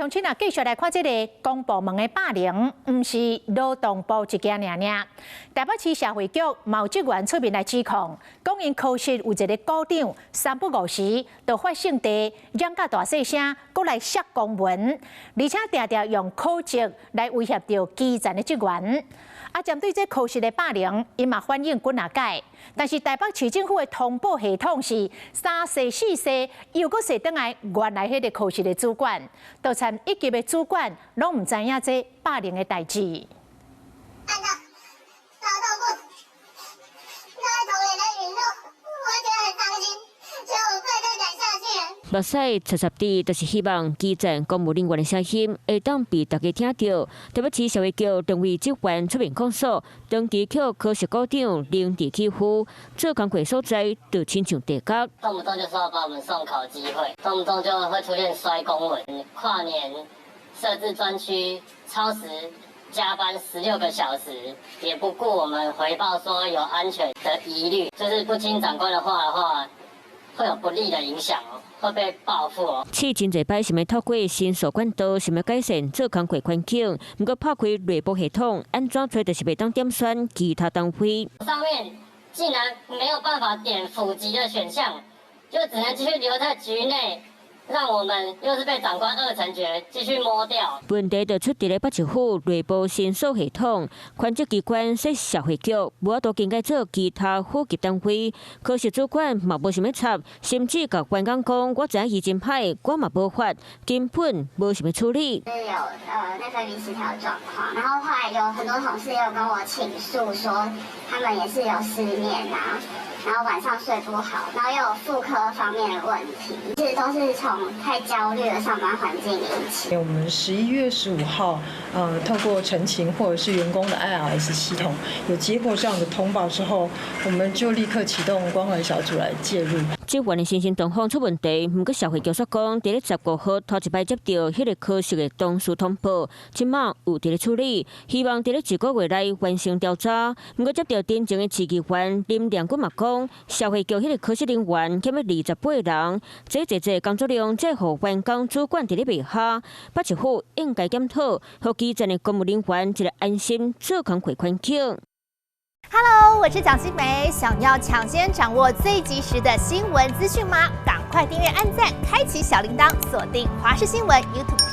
鄉親啊，繼續來看這个公部門的霸凌，毋是勞動部一家爾爾。台北市社會局某職員出面來指控，講𪜶科室有一个股長三不五時就發性地嚷甲大細聲，閣來摔公文，而且定定用考績來威脅著基層的職員。啊，針對這科室的霸凌，𪜶嘛反映幾若擺，但是台北市政府的通報系統是三踅四踅，又閣踅轉來原來彼个科室的主管，就親一級的主管攏毋知影這霸凌的代誌。按照勞動部那位同仁的語錄，我覺得很傷心，所以我不能再忍下去了。目屎擦擦滴，就是希望基層公務人員的聲音會當被大家聽著。台北市社會局兩位職員出面控訴，長期予科室股長凌遲欺負，做工課所在就親像地獄。動不動就說要把我們送考紀會，動不動就會出現摔公文。跨年設置專區，超時加班16個小時，也不顧我們回報說有安全的疑慮，就是不聽長官的話的話，會有不利的影響哦，會被報復哦。試真濟擺想欲透過申訴管道，想欲改善做工課環境，毋過拍開內部系統，按怎揣就是袂當點選其他單位。上面竟然沒有辦法點輔級的選項，就只能繼續留在局內，讓我們又是被長官二層決繼續摸掉。問題就出佇咧北市府內部申訴系統，權責機關設社會局，無法度更改做其他輔級單位，科室主管嘛無想欲插，甚至共員工講，我知影伊真歹，我嘛無法，根本無想欲處理。是有內分泌失調狀況，然後後來有很多同事也有跟我傾訴說，他們也是有失眠啊，然後晚上睡不好，然後又有婦科方面的問題，其實都是從太焦慮的上班環境引起。我們11月15號，透過陳情或者是員工的 IRS 系統有接獲這樣的通報之後，我們就立刻啟動關懷小組來介入。職員的身心狀況出問題，毋過社會局說講，佇咧15號頭一擺接著彼个科室的同事通報，這馬有佇咧處理，希望佇咧一個月內完成調查。毋過接著頂前的市議員林亮君嘛講，社會局彼个科室人員欠欲28人，這濟濟工作量，這予員工主管佇咧袂下，北市府應該檢討，予基層的公務人員一個安心做工課環境。 Hello，我是蔣新梅，想要搶先掌握最及時的新聞資訊嗎？趕快訂閱、按讚、開啟小鈴鐺，鎖定華視新聞 YouTube。